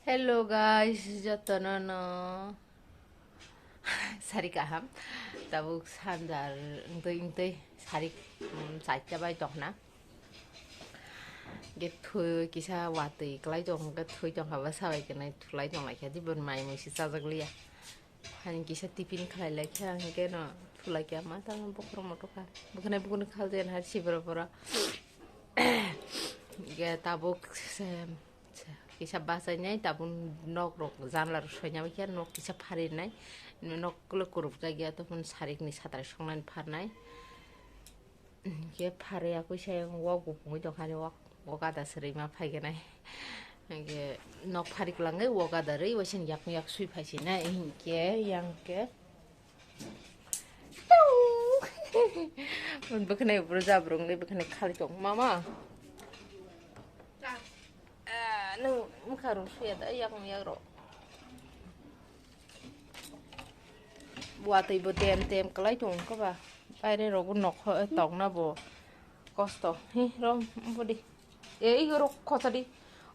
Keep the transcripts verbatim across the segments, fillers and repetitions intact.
Hello guys, jotono no sari kaham. Tabuk sanjar wngtwi wngtwi sari, mm, chaita bai tongna. Ge thui kisa watwi kwlai tong, ge thui tongkha ba sabai kwnai thulai tong laikha, jibon mai mui se chajak liya. Hani kisa tiffin khlai laikha, hwnkhe no thulai kha ma tamo bokhorok motok kha. Bwkhanai bukhuni khaljayan hai sibra bora. Ge tabuk se, se kisa bachainai, tabuk nok rok janla rok soinai khe nok kisa pharinai. Nok kwlwk kwrwk jak ya, toboni sarikni satrai songnani pharnai. Hwnkhe pharwi akui se wak bupungwi tongkha ni wak, wak ada swrwi ma phaiganai. Hwnkhe nok phari kwlangwi wak ada rwi waisani yakung yak swi phaisinai. Hwnkhe yang khe bwkhanai bwrwi jabrwngwi bwkhanai khali tong mama. Ah, nwng mwkha rung suya da yakung yak rw. Watwi bo tem tem kwlai tong khe ba. Baire rok bo nokho tongna bo kosto. Hi rom bodi. E ego rok khosa di.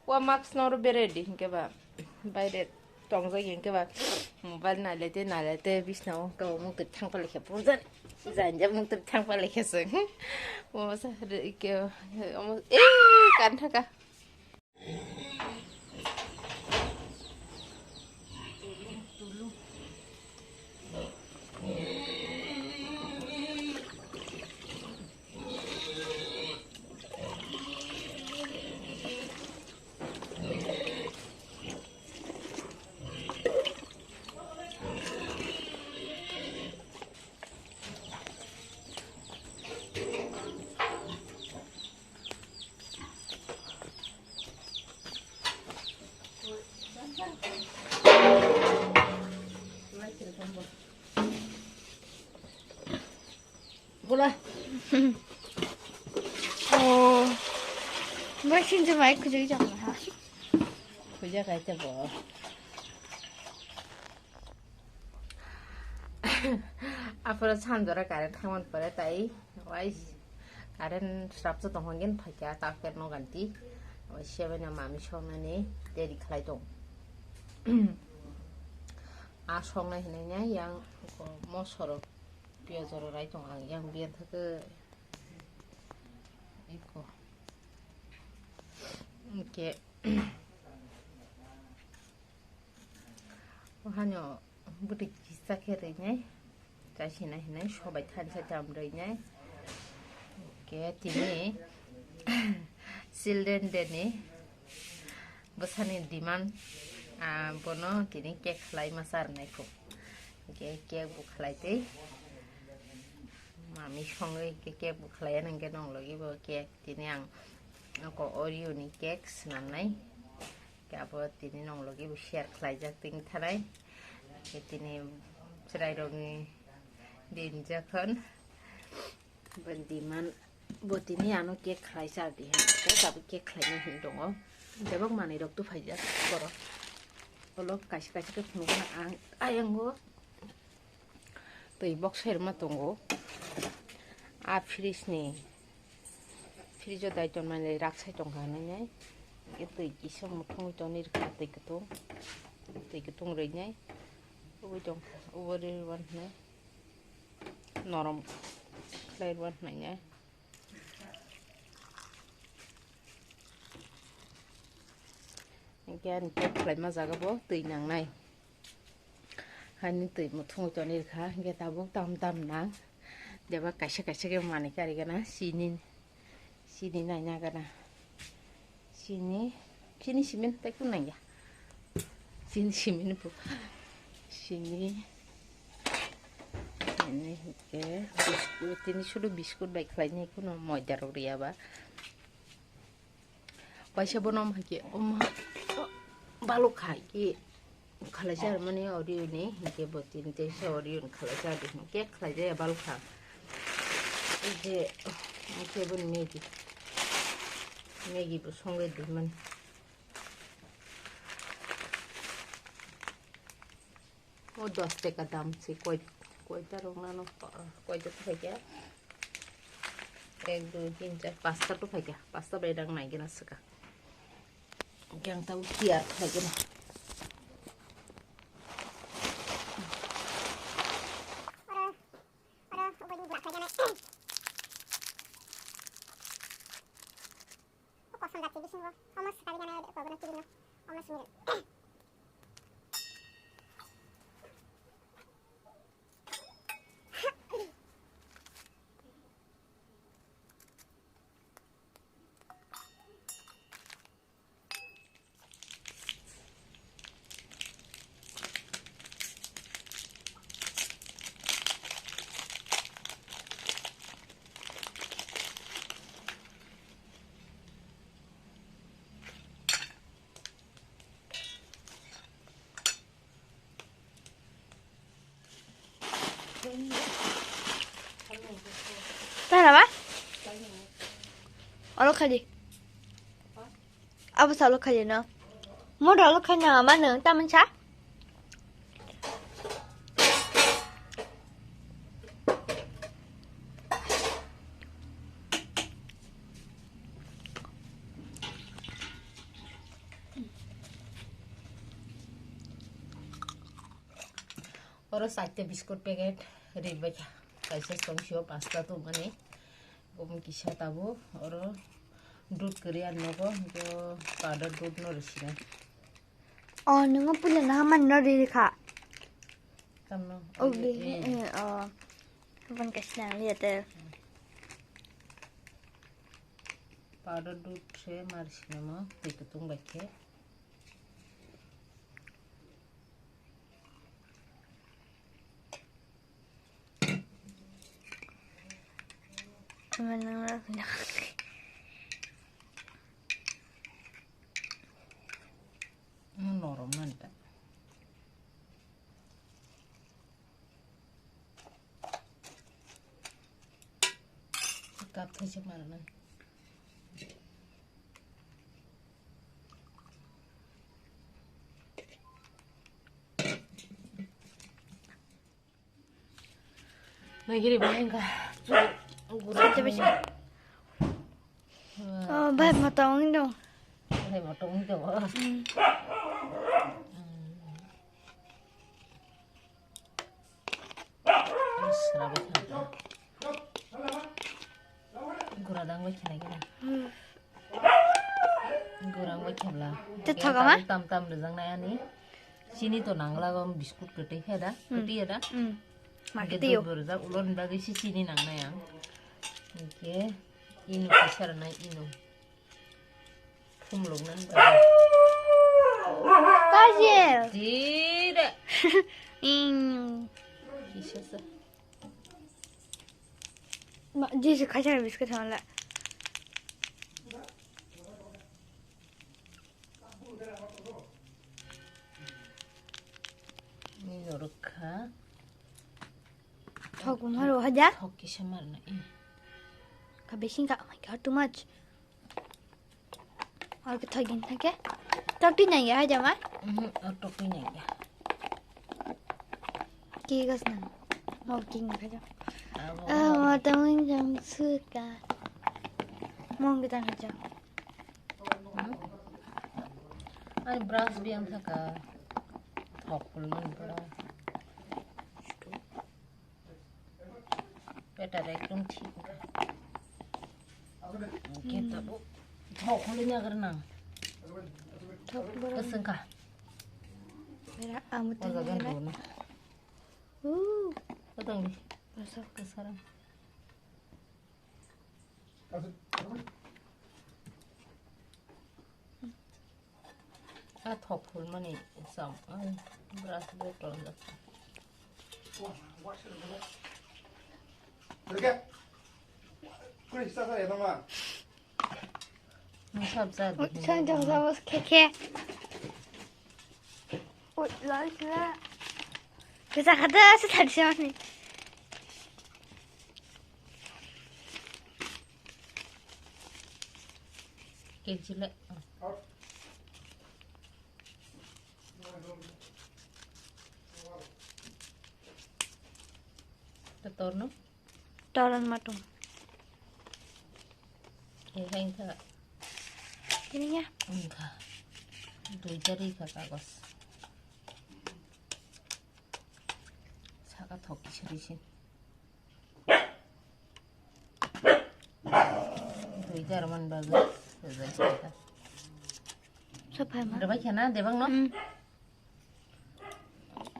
Wa mask no ro bere di hwnkhe ba. Baire tongjak hwnkhe ba. Mobile nailai te nailai te bisna o hwnkhe ba muk twi thang pale khe purjani. Janja muk twi thang pale khe se. Omo sa re ke omo e kan thaka. Bula. Oh. Mai sinjo mai khujui jang ha. Khuja kai te bo. Aphuru sanjora current thangmani pore tai wai current srapsa tongkha hwnkhe phaikha takheno ganti. Wai sebeno mami songnani ready khlai tong. A songnai hinwi yang mosoro piyaj rok rai tong ang yang biyan thake eko. Hwnkhe. O hano bwtwi kisa khe rwinai, chai sinai hinai sobai thansa cham rwinai. Hwnkhe tini Children Day ni bwsani demand, ah, bono tini cake khlai ma charwnai kho. Hwnkhe cake bo khlai twi mami songwi cake bo khlai ya, hwnkhe nonglogi bo cake tini ang nokho Oreo ni cake swnamnai. Khe abo tini nonglogi bo share khlaijak tini thanai. Khe tini chwrairokni din jokhon bo demand bo tini ano cake khlai chardi hwn khe abo cake khlaina hwn tongo. Bebak manwi rok tu phaijak borok. Olo kaisa kaisa khe phunukna ang ayango. Twi box serma tongo. A fridge ni, fridge o dai tonmani rak sai tongkha hinwi nai. Twi kisa muthungwi tongwi rwkha twi kwtung. Twi kwtung rwinai. Ubui tongkha, ubo rwrwani hinwi. Norom khlai rwani hinwi nai. Hwnkhe ani cake khlaima jaga bo twi nangnai. Hani twi muthungwi toni rwkha, hwnkhe tabuk tam tam nang. Jeba kaisa kaisa khe manwi karigana, chini, chini naina gana. Chini, chini simin tei kun nangya. Chini simin bo, chini, chini hwnkhe biskut, tini sudu biskut bai khlainai, kuno moida rok riyaba. Waisa bono hai khe, omo, balok hai khe khalai charmani Oreo ni, hinkhe bo tini teisa Oreo ni khalai chardi, hinkhe khlai jaya balok kha. Ei je, hinkhe bo Maggi, Maggi bo songwi di mani. O dos taka dam se koi, koita rok nano, koita to phaikha. Ek, dui, tin, char, pasta to phaikha. Pasta bai rang nai gana swkang. Khe ang tabuk tiyar khlai gana. Tara ba? Olo khali. Abo salo khali no. Mo dalo khali na ma nang taman cha. Oro chaita biscuit packet ri bai kha. Kaisa song sio pasta tongmani. Bumung kisa tabuk. Oro dud kwrwi ang nogo. Hinkhe powder dud no rw sinai. Oh, nungo puila naha mani no ri ri kha. Tamno? Oh, eh, bi, eh. Eh, oh. Bumung kisa nang liya te. Powder dud se mar sinai mo. Twi kutung bai khe. Norom nanta. Kap thaisa marnai. Nagiri ba hingka. Gura. Oh, bai mata ong dong. Bai mata ong dong. Hmm. Srabai kha. Gura dang bai khna gina. Hmm. Gura bai khabla. Te thoka ma? Tam tam rijak nai ani. Chini to nangla gom biscuit kwtwi khe da. Hmm. Kwtwi ya da. Hmm. Ma kwtwi yo. Dud bo rijak ulo ni bagwi si chini nang nai ang. Oke. Ino kisa rwnai ino. Khumlok nang bagwi. Kajil. Dire. Ing. Kisa sa. Ma, jisi khaisa biscuit thangla. Ni norok kha. Thok bumharo haja. Thok kisa marna. Ka bising ka, oh my God, too much. Oke, thok gin thake. Tok twi nang ya haja ma? Mhm, oh, tok twi nang ya. Ki gas nang. Mo king haja. Abo. Ah, mo tamang jam suka. Mo kita haja. Ani brush biyang thaka. Thok pul man brush. Petar ekdom thik. Oke, tabo. Thok khuli ni agar nang. Thok boro. Kesengka. Mera amu tanya. Uh. Ketang di. Masuk ke sarang. A thok phulmani sam, ai, brush bo tol jak. Masa bsa di. Ui, sang jang sa bos khe khe. Ui, lai sila. Kisa khata se thari se mani. Kejile. Torno? Toron matung. He, he, he. Ini ya. Engka. Dui jari ka kagos. Saka thok seri sin. Dui jar man bagus. Rwbai khe na debang no? Hmm.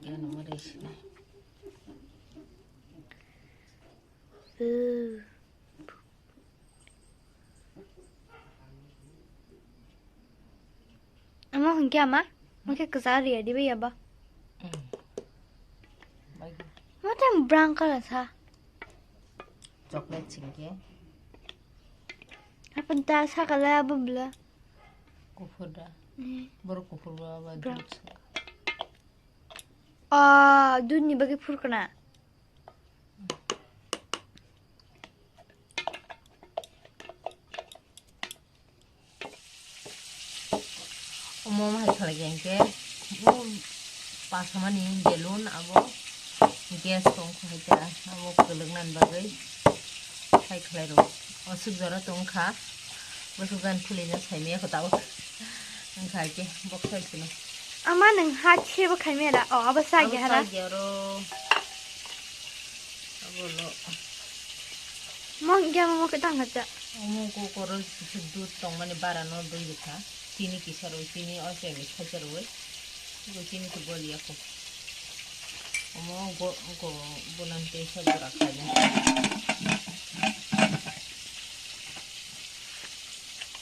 Yan mo re sinai. Uh. Amo hwnkhe ama? Hwnkhe kwchar ya diba yaba? Hmm. Bai. Amo tei brown colour sa. Chocolate singke. Apa ta sa kala abo bla? Kuphur da. Hmm. Borok kuphur ba ba brown. Dudh sa. Ah, dudh ni bagwi phur kana. Omo hai khlai khe hwnkhe, o pasamani balloon abo gas tong kho hai ta, abo kwlwknani bagwi hai khlai rw. O swk jora tong kha, bwswk jani phulino sai maya kho tabuk. Wngkha khe bok sai sino. Ama nwng ha sebo khai mera, o abo sa abo ge hara. Sa ge aro. Abo lo. Mo hwnkhe amo mo khe tang kha cha. Omo kok oro kisa dudh tongmani bara no dui rwkha. Chini kisa rwi, chini o chemni khaisa rwi. Bo chini khe bol ya kho. Omo go, go, bonan tei sa gura khaina.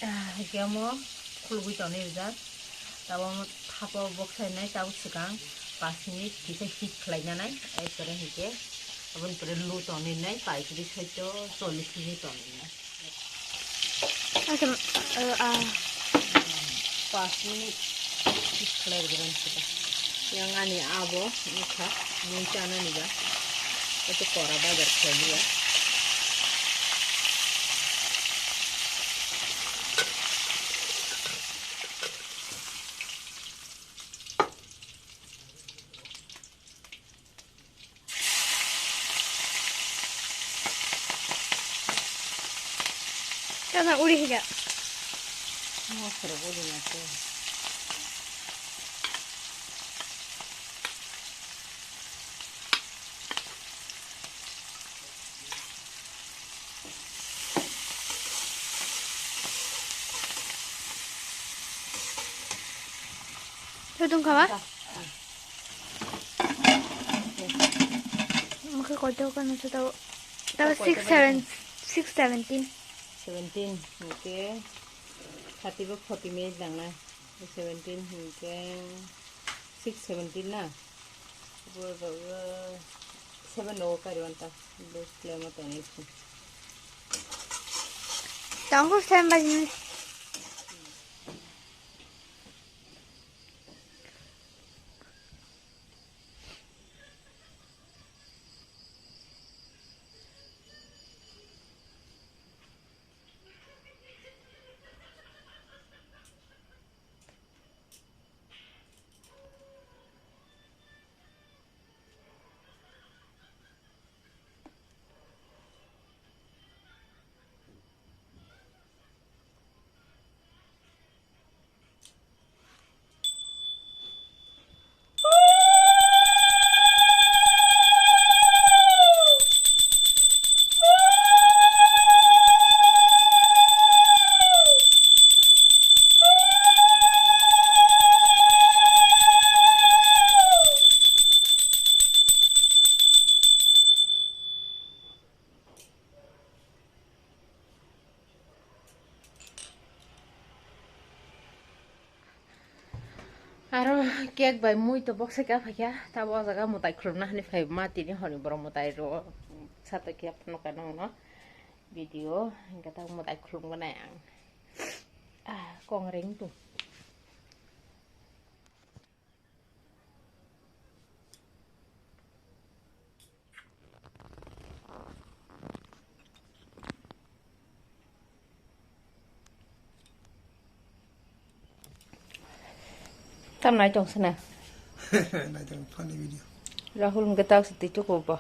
Ah, hwnkhe omo khulugwi tonwi rijak. Tabuk omo thapo bok sainai, tabuk swkang pas minute kisa heat khlai nanai, ekpore hwnkhe aboni pore lu tonwi nai, paitris hoito chollish minute tonwi nai. Acha, uh, uh, pas minute heat khlai rwgwlai sita. Yang ani abo wngkha mui chanani ba. Ito kora bazar khlai liya. Kana uri higa. Mosra uri na to. Thudung khawa? Mukhe koito kano sa tao. Tao six seven, six seventeen. Seventeen, okay. Thirty ba forty minute nang na. Seventeen, okay. Six seventeen na. Bo, bo, bo, seven no kari wan ta. Bo, play mo tong isi. Tong ko seven ba ni. Aro cake bai mui to boksa khe aphaikha, tabo o jaga mwtai khulumna hinwi phai ma tini hwnwi borok mwtai rw sato khe phunukha nokno video, hwnkhe ta mwtai khulumgwnai ang. Ah, kong reng tung. Tam nai tong sana. Nai tong funny video. Rahul hwnkhe tak se twi tuku bo.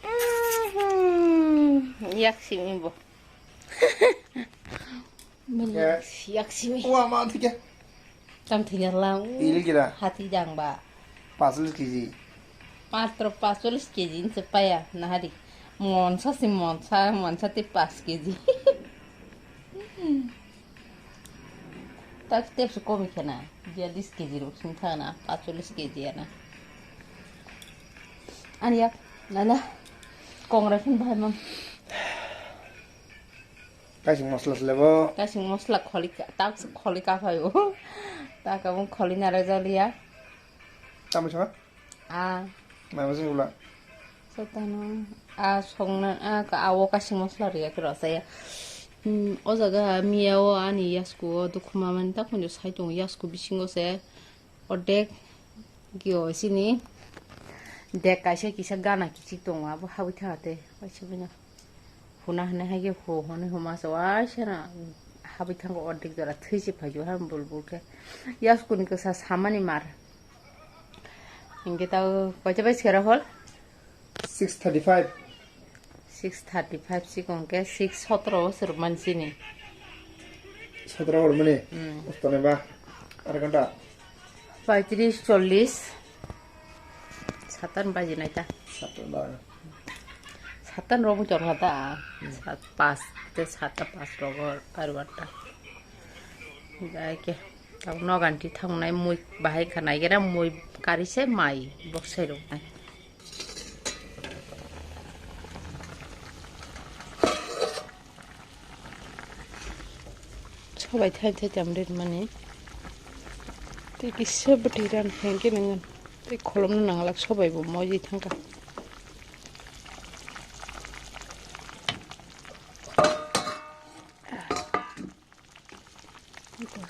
Mhm. Yak simi bo. Mani yak simi. Wa ma thike. Tam thina lang. Il kira. Hati dang ba. Pasolis kg. Matro pasolis kg ni se paya nahari. Monsa si monsa, monsa te pas kg. Tak step se komi khena. Bialis kg rok sing thana, pachulis kg ana. Ani yak, nala. Kongrai phun bahai mam. Kaising mosla se lebo. Kaising mosla kholi ka, tak se kholi ka phaio. Tak abung kholi nara jaliya. Tamo chama? Ah. Mama sing ula. Sotano. Ah, songna, ah, ka, awo kaising mosla riya kira saya. Hmm, o jaga miya o ani yasku o dukhuma mani tak kunjo sai tongo yasku bisingo se. Ordek gio sini dek kaisa kisa gana kichik tongo, abo habwi thangate waisa bino huna hwnwi hai khe hu hwnwi huma se waisa na habwi thango, ordek jora thwi se phaijo ha bul bul khe. Yaskuni kwsa samani mar hinkhe tao koita bai sera hol? Six thirty five. Six thirty five sikong ke six sotro o swrwk man sini. Sotro o rwmani? Hmm. Ostone ba? Ar ghanta? Paitris, chollis. Satan baji nai ta. Satan ba. Satan robo chor hata. Hmm. Sat pas, te sata pas rogo karwata. Bai ke. Tau noganti thangnai mui bahai khanai gera mui kari se mai boksai rok nai. Sobai thai thai tam rit mani. Tei kisa bwtwi ran hengke nwngan. Tei kholomno nanglak sobai bo moji thangka.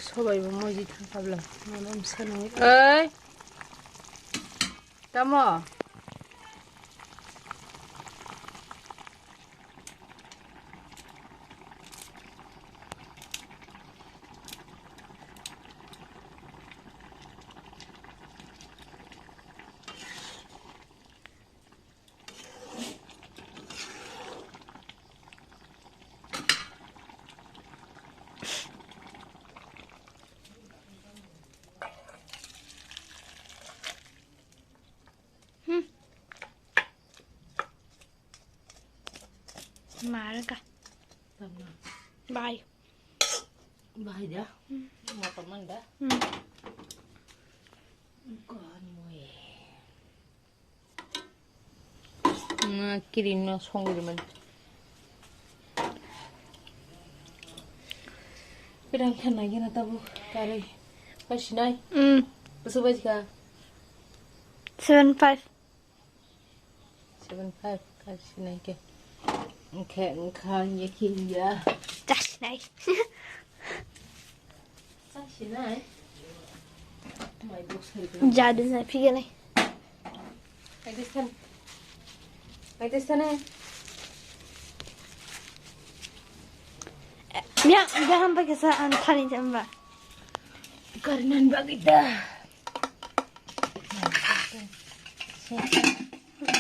Sobai bo moji thangka bwla. Mano misa nangwi. Oi. Tamo. Hmm. Marga. Tama. Bye. Bahai da. Hmm. Motor man da. Hmm. Kon mui. Na kirim no songri man. Pirang khan nai gana tabu kari. Pai sinai. Hmm. Busu bai ka. Seven five. Seven five kar sinai ke. Engkhe engkha ye khiya. Chas nai. Chas sinai. Mai box hari. Jadi nai phige nai. Ai this time. Ai this time. Mia, mia hampa kesa an thani jamba. Karinan bagita.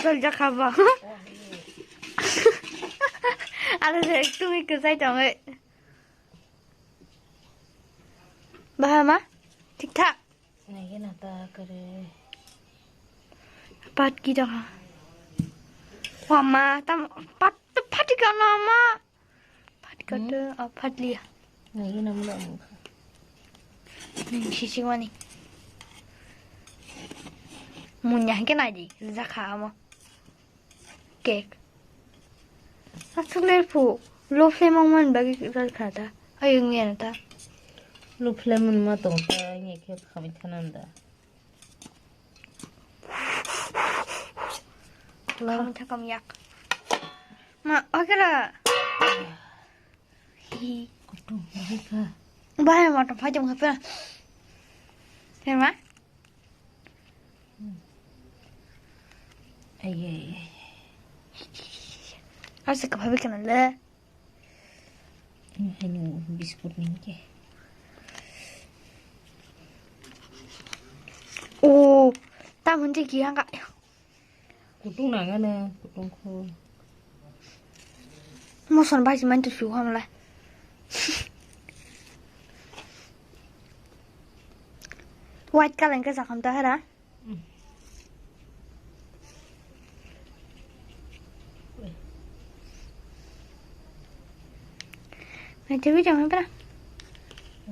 Chal ja khaba. Are se tumi kwchai tongo. Bahama? Thik thak? Nai gana ta kare. Pat ki dong. Wama tam pat pat ki dong ma. Phat kata, hmm? Oh, phat liya. Nai gana mula mukha. Hmm, sising wani. Munya hake nai di, zakha amo. Cake. Aswk le phu, low flame ang man bagi ral khata. Ayung yan ta. Low flame man ma tong ta, nge khe khamai thanan da. Khamai thakam yak. Ma, okra. Hi. Kutung, bahai ka. Bahai ma tong phai tong kha pha. Pha ma? Ai, ai, ai. Asa ka pha bi kana le. Ini hanya biscuit ni ke. Oh, tam hon je ki hang ka. Kutung nangano, kutung kho. Moson bai si mantu su hamla. White color ke sakam ta hara. Nanti video apa?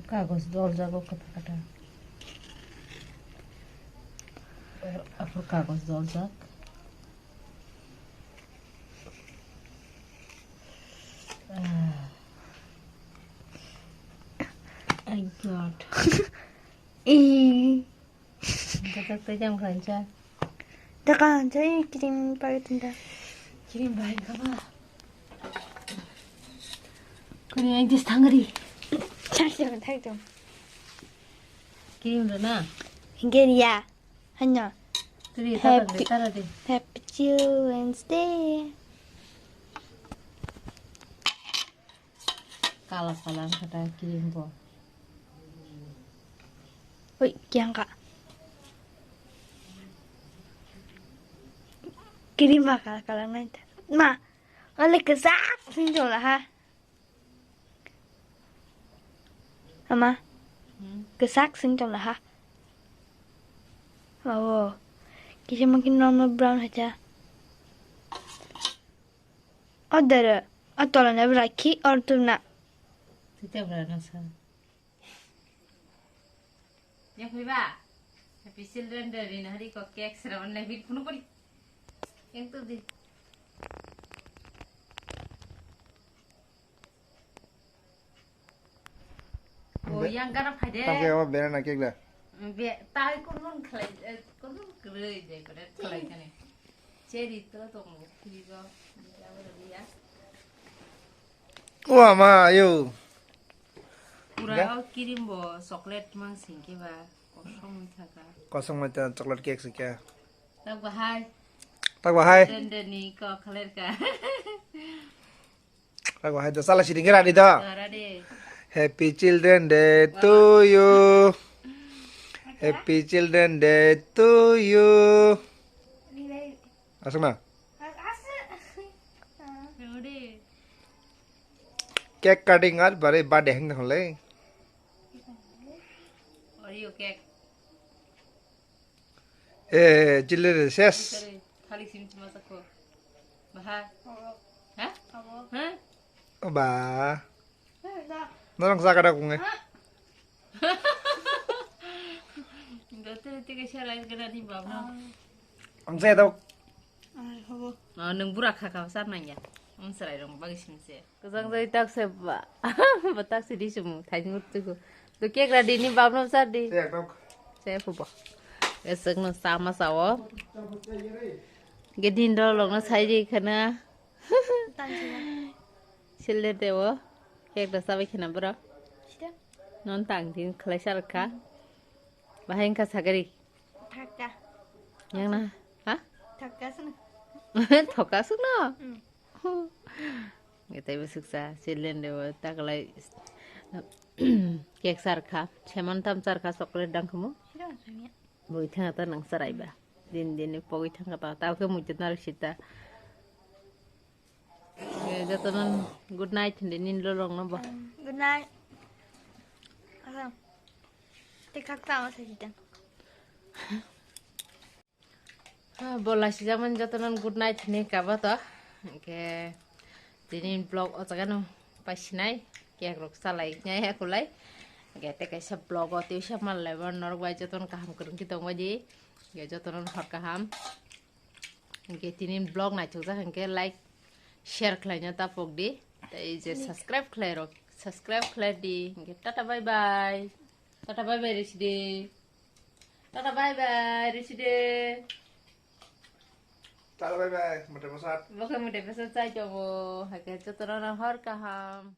Kagoj doljak o kwtal kwtal. Aphur kagoj doljak. Ah. Ay God. Ih. Jajak tei jang khancha. Taka hancha, ih, cream pakai tunda. Cream bahai kama. Kuni yang jis thangri. Thak jam, thak jam. Cream rana. Hingge ya. Hanya. Tiri, tara de, tara de. Happy Children's Day. Kala kala wngkha ta cream bo. Oi, kiyang ka. Cream ba kala kala ngai ta. Ma, ole kwchak sing jong la ha. Ama, hmm, kwchak sing tong laha. Awo, kisa mungkin normal brown hacha. Order, o tola na bra khi order na. Tita bra na sa. Ya khui ba. Happy Children Day ri na hari ko cake sera online bit phunu kori. Yang tu di. O, be-, yang gana phai de. Tamo khe abo banana cake da? Be, tai kunun khlai, eh, kunun kwrwi de, kore khlai kani. Cherry to tongo, fridge o, ya. O ama, ayo. Pura. Ga? O cream bo chocolate mang singke ba, kosong wngkha ka. Kosong wngkha chocolate cake singke. Tak bahai. Tak bahai. Dendeni ko khaler ka. Rago hai do, chala sidi khe radi do. Radi. Happy Children Day to you. Happy Children Day to you. Aswk na? Cake cutting ar bare birthday hang hole. Oreo cake. Eh, jilere ses. Thali sim sim masa ko. Baha. Ha? Ha? Ba. Norong jaga da kunge. Dote te ke sara gana ni bab na. Ang saya tau. Ai, habo. Ah, nung bura kha kha sar nang ya. Ang sarai rong bagi sim se. Kwchang jai tak se ba. Ba tak se di sumu, thai ngur tuku. To cake radi ni bab no sar di. Cake tok. Se phu ba. Esek no sama sawo. Ge din do log no sai di khana. Tan sina. Sille de wo. Cake da sabai khana bro. Sida. Non tang din khlai sar kha. Bahai wngkha sagari. Thakka. Yang na? Ha? Thakka sunu. Thokka sunu? Hmm. Nge tei bwswk cha, children day o taklai cake char kha, semon tam char kha, chocolate dang khumu. Sida sanya. Boi thang ta nang charai ba. Din din ni pogwi thang ta, ta khe mui ta naro sita. Eh, jotono good night hindi nin lolong no bo. Good night. Asa. Te khak ta ma sa jita. Ah, bola sijak man jotono good night hindi kaba to. Oke. Tini vlog o jaga no pasinai. Cake rok salai nyai ha kulai. Oke, te kaisa vlog o tei sa mal lai ban norok bai jotono kaham kwrwng ki tong bai di. Oke, jotono hor kaham. Hingke tini vlog naithokjak hingke like, share khlaina tapok di. Tei je subscribe khlai rok, subscribe khlai di. Hingke tata bye bye. Tata bye bye risi di. Tata bye bye risi di. Tata bye bye, mate bwsat. Bokhe mate bwsat chai tongo. Hake jotono hor kaham.